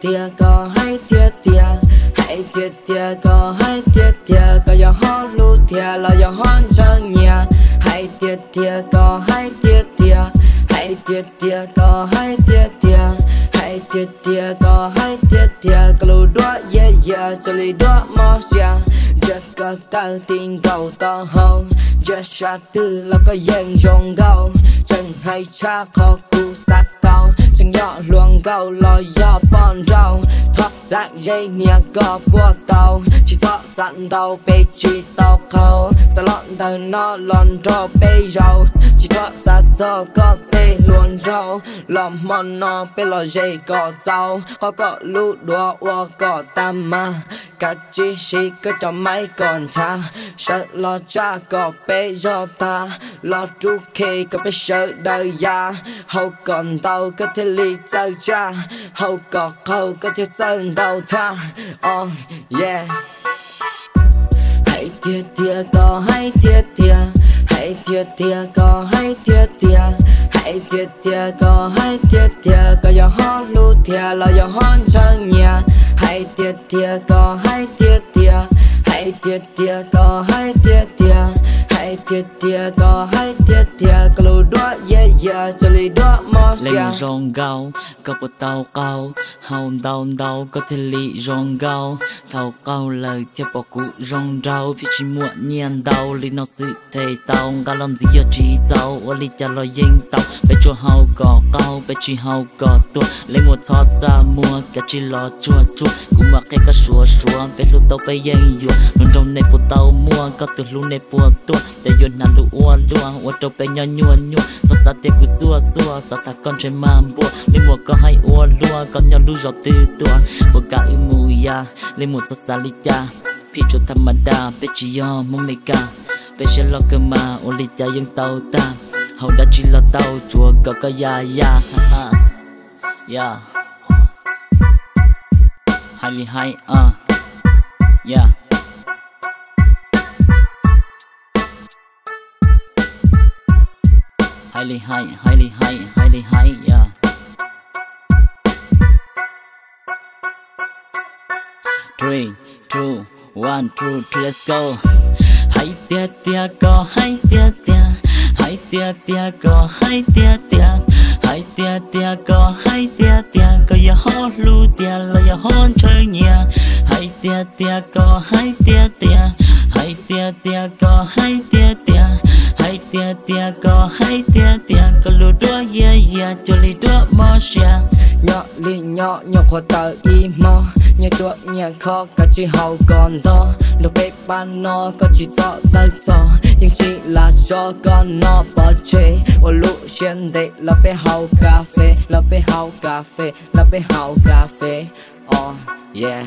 Tiag koj hais tiag tiag, hais tiag tiag koj hais tiag tiag, koj yog ho hlub thiab los yog ho ntshaw nyiam. Hais tiag tiag koj hais tiag tiag, hais tiag tiag koj hais tiag tiag, hais tiag tiag koj hais tiag tiag, koj lub duab yias yias cuag li duab mob siab. Ntsia koj tawm ti nkaus taub hau, ntsia sab twg los koj yeej zoo nkauj. Tseem hais tshaj qhov kuv xav tau, tseem yog hluas nkauj los yog poj nrauj. Thov xav ze niag koj puas tau, tsis txhob xav ntau peb tsis tau qaug. Xav los ntawm no los nrog peb zaum, tsis txhob xav txog koj tej hluas nraug. Los hmo no peb los ze kom txaus, qhov koj lub duav ua kom tag mas. Kav tsij siv koj cov maib kom nchav, sawv los tsa kom peb zog tag. Los rub khe kom peb sawv daws ya, haus kom ntau koj thiaj li txawj tsa, haus kom qaug koj thiaj txawj ntau thiab. Oh, yeah. Hais tiag tiag koj hais tiag tiag, hais tiag tiag koj hais tiag tiag, hais tiag tiag koj hais tiag tiag, koj yog ho hlub thiab los yog ho ntshaw nyiam. Hais tiag tiag koj hais tiag tiag, hais tiag tiag koj hais tiag tiag, hais tiag tiag koj hais tiag tiag, koj lub duab yias yias cuag li duab mob siab. Zoo nkauj, koj puas tau qaug? Haus ntau ntau koj thiaj li zoo nkauj. Thaum qaug lawm thiaj pom kuv zoo nraug, phim tsis muaj nyiaj ntau li no xwb them tau. Nqa los ntxiv yog tsis txaus, ua li cas los yeej tau. Peb tsuas haus kom qaug, peb tsis haus kom tuag. Leej muam txhob txaj muag, kav tsij los tsuag tsuag. Kuv mam qhia koj suav suav, peb hlub tau peb yeej yuav. Hluas nraug nej puas tau muaj, koj tus hlub nej puas tuaj. Ces yuav hnav lub ua luaj, ua rau peb nyob nyuaj nyuaj. Txhob xav tias kuv xuaj xuaj, xav tham koj ntshe mas npuaj. Leej muam koj hais ua luaj, koj nyob lub zos twg tuaj, puas kam wb mus ya? Leej muam txhob xav li cas, phim tsuas tham mas das, peb tsis yog Hmoob Mes Kas. Peb siab loj kawg mas ua li cas yeej tau tag, haus dab tsi los tau, tsuav kom koj ya ya. Hais li hais, hais li hais, hais li hais, hais li hais, yeah. Three, two, one, two, three, let's go. Hais tiag tiag koj hais tiag tiag, hais tiag tiag koj hais tiag tiag, hais tiag tiag koj hais tiag tiag, koj yog ho hlub tiag los yog ho ntshaw nyiam. Hais tiag tiag koj hais tiag tiag, hais tiag tiag koj hais tiag tiag, hais tiag tiag koj hais tiag tiag, koj lub duab yias yias cuag li duab mob siab. Nyob li nyob nyuam qhuav tawm ib hmo, nyias tuaj nyias khob kav tsij haus kom ntog. Nrog peb pab no koj tsis txhob txhawj txog, yeej tsis lam tso koj no pov tseg. Ua lub siab ntev los peb haus kas fes, los peb haus kas fes, los peb haus kas fes. Oh, yeah.